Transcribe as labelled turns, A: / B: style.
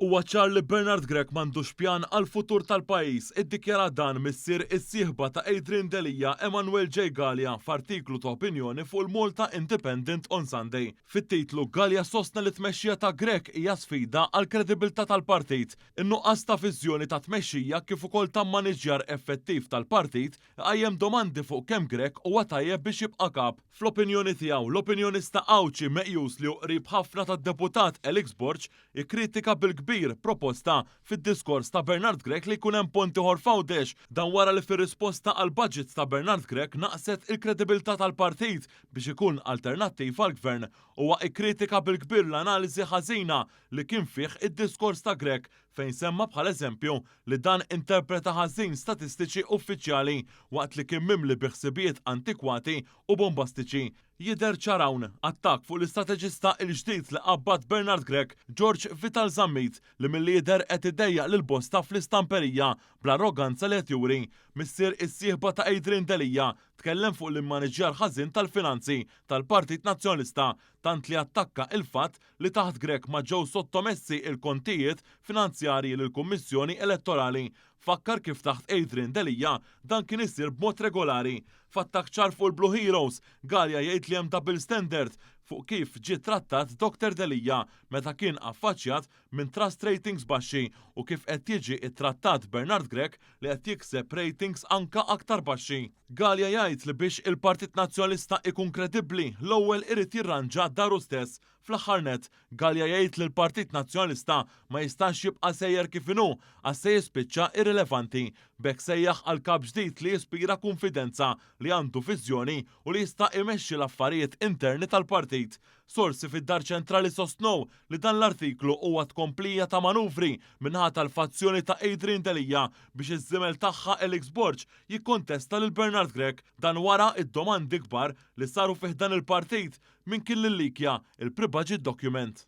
A: Huwa ċar li Bernard Grech m'għandux pjan għall-futur tal-pajjiż, iddikjara dan missier is-sieħba ta' Adrian Delia, Emanuel J. Galea, f'artiklu ta' opinjoni fuq il-Malta Independent on Sunday. Fit-titlu, Galea sostna li t-tmexxija ta' Grech hija sfida għall-kredibilità tal-partit. In-nuqqas ta' viżjoni ta' tmexxija kif ukoll ta' mmaniġġjar effettiv tal-partit iqajjem domandi fuq kemm Grech huwa tajjeb biex jibqa' kap. Fl-opinjoni tiegħu, l-opinjonista Għawdxi meqjus li hu qrib ħafna tad-Deputat Alex Borg ikkritika bil-kbir proposta fid-diskors ta' Bernard Grech li jkun hemm pont ieħor f'Għawdex. Dan wara li fir-risposta għall-budget ta' Bernard Grech naqset il-kredibilità tal-partit biex ikun alternattiv għall-Gvern. Huwa ikkritika bil-kbir l-analiżi ħażina li kien fih id-diskors ta' Grech fejn semma bħala eżempju li dan interpreta ħażin statistiċi uffiċjali waqt li kien mimli bi ħsibijiet antikwati u bombastiċi. Jidher ċar hawn attakk fuq l-istrateġista l-ġdid li qabbad Bernard Grech, George Vital Zammit, li milli jidher qed idejjaq lil bosta fl-istamperija bl-arroganza li qed juri. Missier is-sieħba ta' Adrian Delia tkellem fuq l-immaniġġjar ħażin tal-finanzi tal-Partit Nazzjonalista tant li attakka il-fatt li taħt Grech ma ġew sottomessi il-kontijiet finanzjarji lill-Kummissjoni Elettorali. Fakkar kif taħt Adrian Delia dan kien isir b'mod regolari. F'attakk ċar fuq il-Blue Heroes, Galea jgħid li hemm double standard fuq kif ġie trattat Dr. Delia meta kien affaċċjat minn trust ratings baxxi u kif qed jiġi ittrattat Bernard Grech li qed jikseb ratings anka aktar baxxi. Galea jgħid li biex il-Partit Nazzjonalista ikun kredibbli l-ewwel irid jirranġa daru stess. Fl-aħħar nett, Galea jgħid li l-Partit Nazzjonalista ma jistax jibqa' sejjer kif inhu għax se jispiċċa irrilevanti. B'hekk sejjaħ għal kap ġdid li jispira konfidenza, li għandu viżjoni u li jista' imexxi l-affarijiet interni tal-partit. Sorsi fid-Dar Ċentrali sostnew li dan l-artiklu huwa tkomplija ta' manuvri min-naħa tal-fazzjoni ta' Adrian Delia biex iż-żiemel tagħha Alex Borg jikkontesta lil Bernard Grech. Dan wara id-domandi kbar li saru fih dan il-partit min kien li llikja il-pre-budget document.